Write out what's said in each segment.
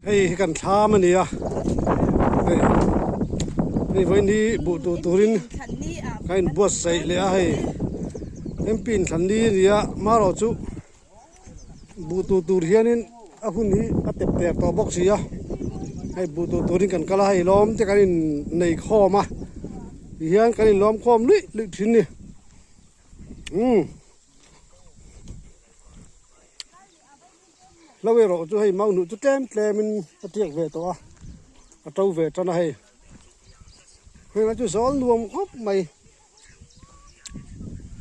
Hei hi kan thlam a ni a, hei hei vawiin hi buh tuh turin ka inbuatsaih leh a hei MP inthlan ni a ni a marawh chu buh tuh tur hianin a hun hi a tep ter tawh bawk si a hei buh tuh turin kan kal a hei lawm te kan innei khawm a tihian kan inlawm khawm luih luih thin a ni umm. Hlo erawh chu hei mau hnuh chu tlem tlem in a tiak ve tawh a a to ve tan a hei heng chu zawl nuam khawp mai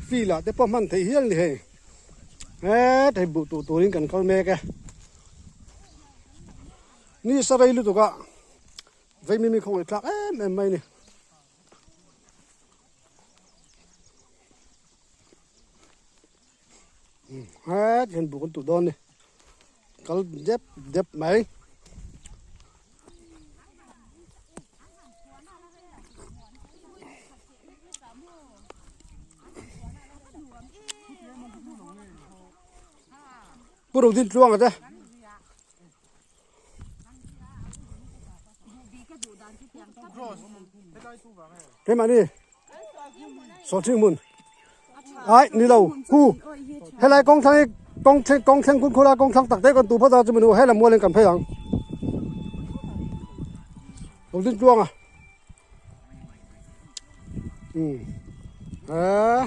field ah te pawh hman theih hial a ni hei het hei buh tuh turin kan kal mek e ni sa rei lutuk a vei mimi khawngaih thlak em em mai a ni. Het hian buk an tuh dawn a ni kal dep dep mai. Pu Rodin tluang a te. Keimahni sawhthing hmun ai ni lo hu helai kawng thlang hi kawng thleng kawng thleng khun khur a kawng thlang tak te kan tu phawt a chumi hnu helam mualin kan phei ang lo ding tluang a um eh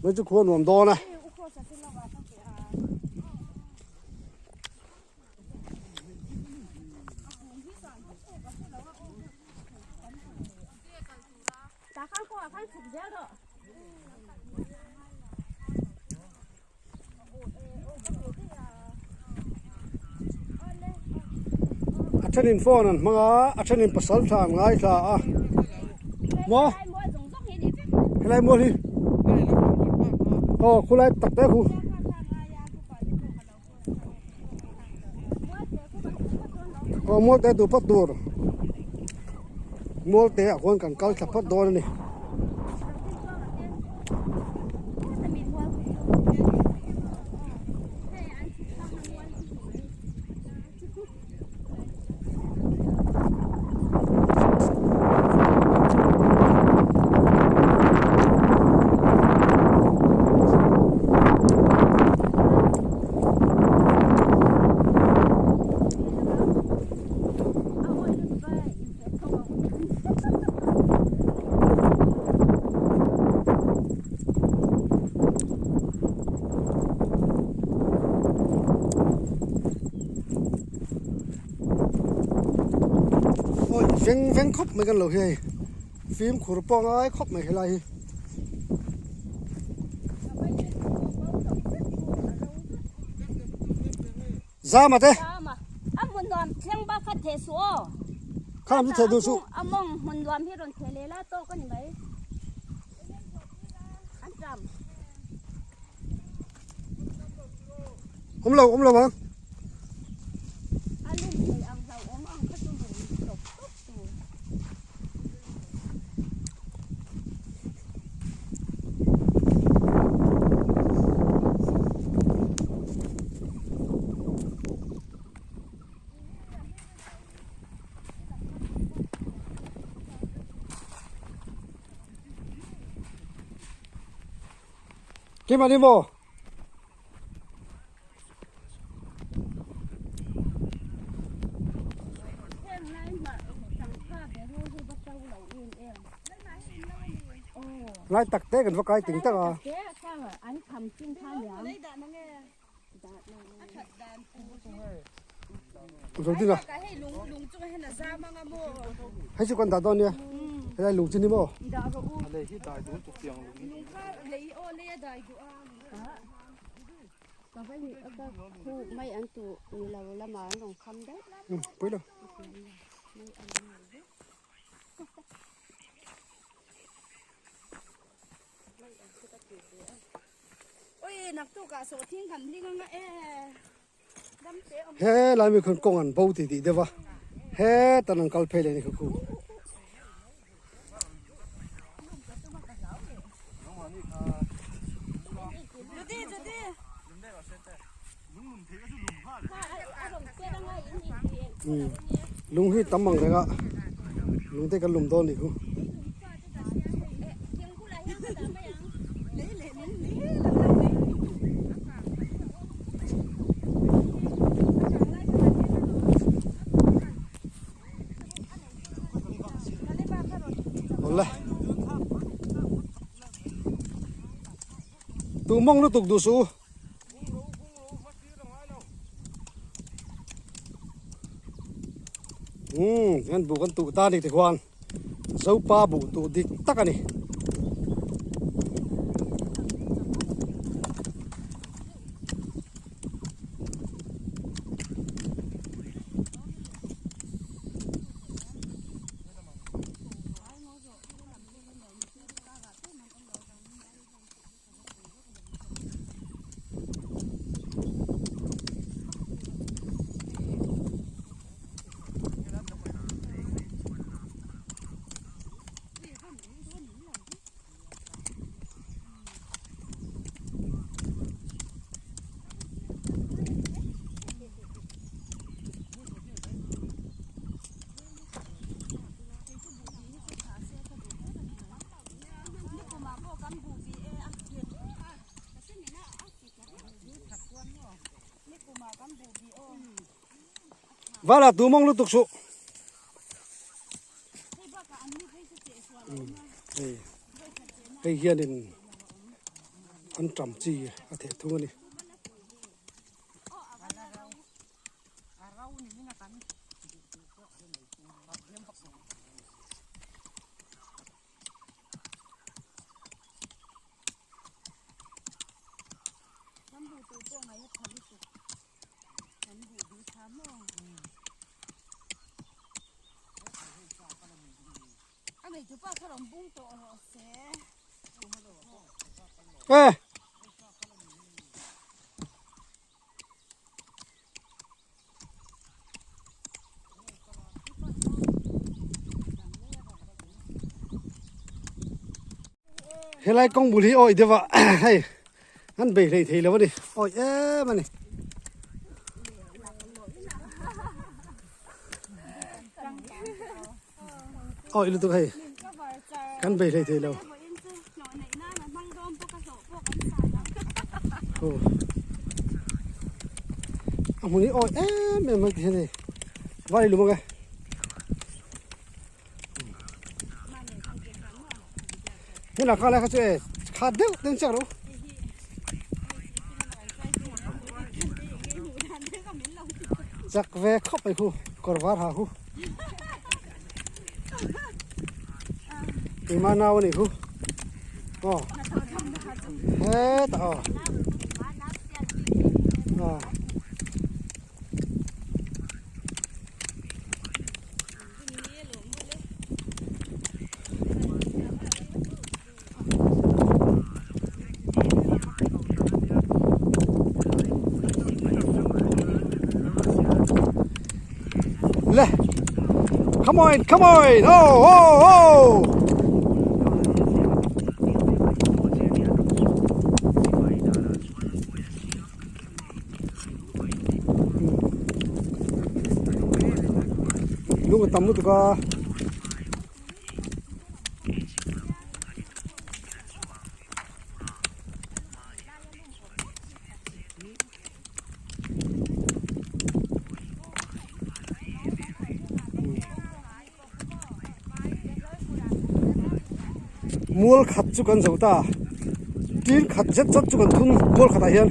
Mai chu khua nuam dawn a. A thenin phone an hmang a a thenin pasal tha an ngaithla a maw helai mual hi aw khulai tak te khu aw mual te duh phawt tur mual te ah khuan kan kal thla phawt dawn a ni. Awi veng veng khawp mai kan lo hi hei fimkhur pawh a ngai khawp mai helai hi. Zama te. Zama. A hmun nuam thleng bak kha theh suh aw. Kha lam chu theh duh suh. A mawng hmun nuam hi rawn theh leh la tawk a ni mai. An ṭam. Awm lo awm lo ang. A lum thei ang hlauhawm ang kha chu rawn tawp tawp tur. Keimah ni maw? Lai tak te kan va kai ting tak a. Zo din a. Hei chu kan dah dawn nia. Helai lung chu ni maw? Ka vai ni ka khu mai an tu ni lo lama an rawn kham daih. Pui lo. He lai mi khan kawng an bo ti tih deuh a hetan an kal phei leh a ni kha khu. Umm lung hi tam ang reng a lung te kan lum dawn nih khu. Awle tu mawng lutuk duh suh u. Umm hian buh kan tuh ta a ni tikhuan Zopa buh tuh dik tak a ni. Vala tu mawng lutuk suh. Hei hei hianin an ṭam chi a theh thung a ni. E Helai kawng bul hi awih deuh a hei an bei hlei thei lo a ni awih em a ni. Awih lutuk hei kan bei hlei thei lo. A hmun hi awih em em mai ti hian hei vai lum ang e. Hela kha lai kha chu e kha deuh ten chiak lo. Chak ve khawp mai khu kawr var ha khu. Keimah nau a nih khu. Aw. Hetah aw. Aw. Le come on come on oh oh oh Lung a tam lutuk a. Mual khat chu kan zo ta tin khat zet zawt chu kan thun mual khatah hian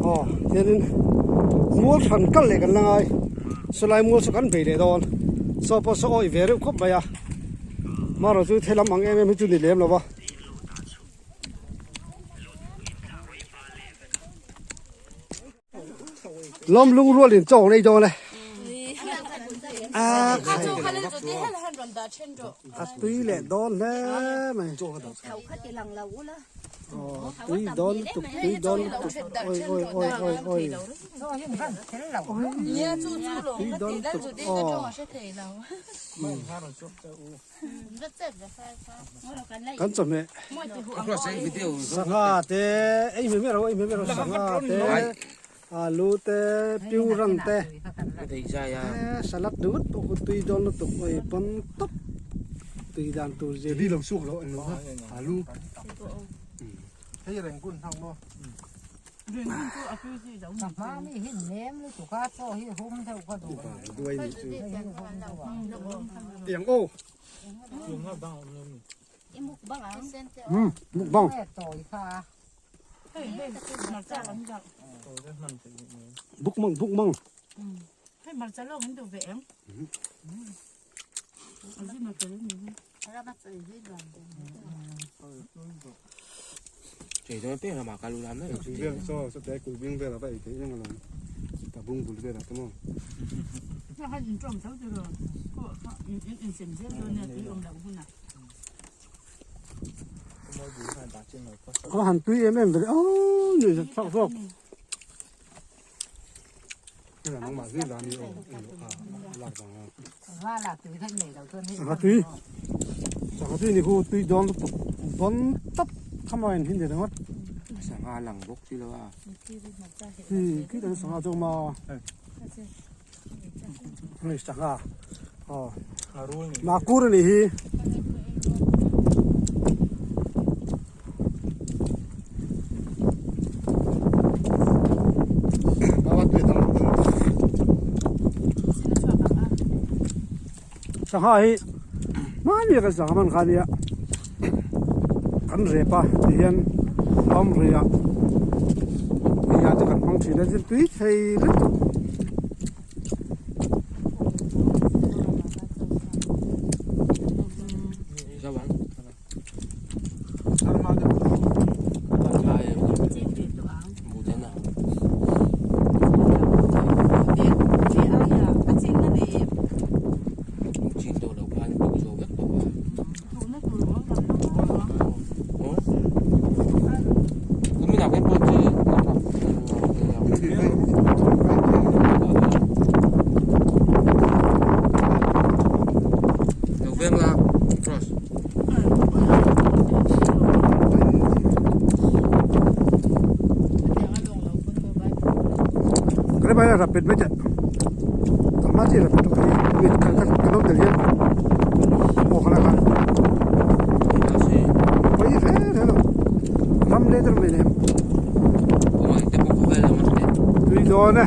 aw tianin mual hran kal leh kan la ngai sawlai mual saw kan bei leh dawn saw pawh saw awih ve reuh khawp mai a marawh chu theilam ang em em hi chu ni lem lo va. Lawm lungrual in chaw nei dawn e. A khai. A tui leh dawn hle mai. Aw tui dawn lutuk tui dawn lutuk oi oi oi oi oi. Tui dawn lutuk aw. Kan chawhmeh sangha te ei hmeh hmeh ro ei hmeh hmeh ro sangha te. Alu te piuran te e salad ringawt pawh khu tui dawn lutuk oi pawn tawp tui dan tur zia hi. Mukbang. Bukmang bukmang. Có hàn tui em em về đấy ô người giật phọc phọc sangha tui sangha tui ni khu tui dawn lutuk dawn tawp khama in hin ringawt sangha lang bawk si lo a hi khi tan sangha chu ma hei sangha aw makur a nih hi. Sangha hi hmani kan sangha hman kha ania kan rep a ti hian a awm rei a hei ah te kan hmang thin a tin tui thei lutuk. Rapid mai teh tamma chi rapid kan awm tel hian aw khalai khan pawi hle hle lo ram let a rawn nei leh em tui dawn e.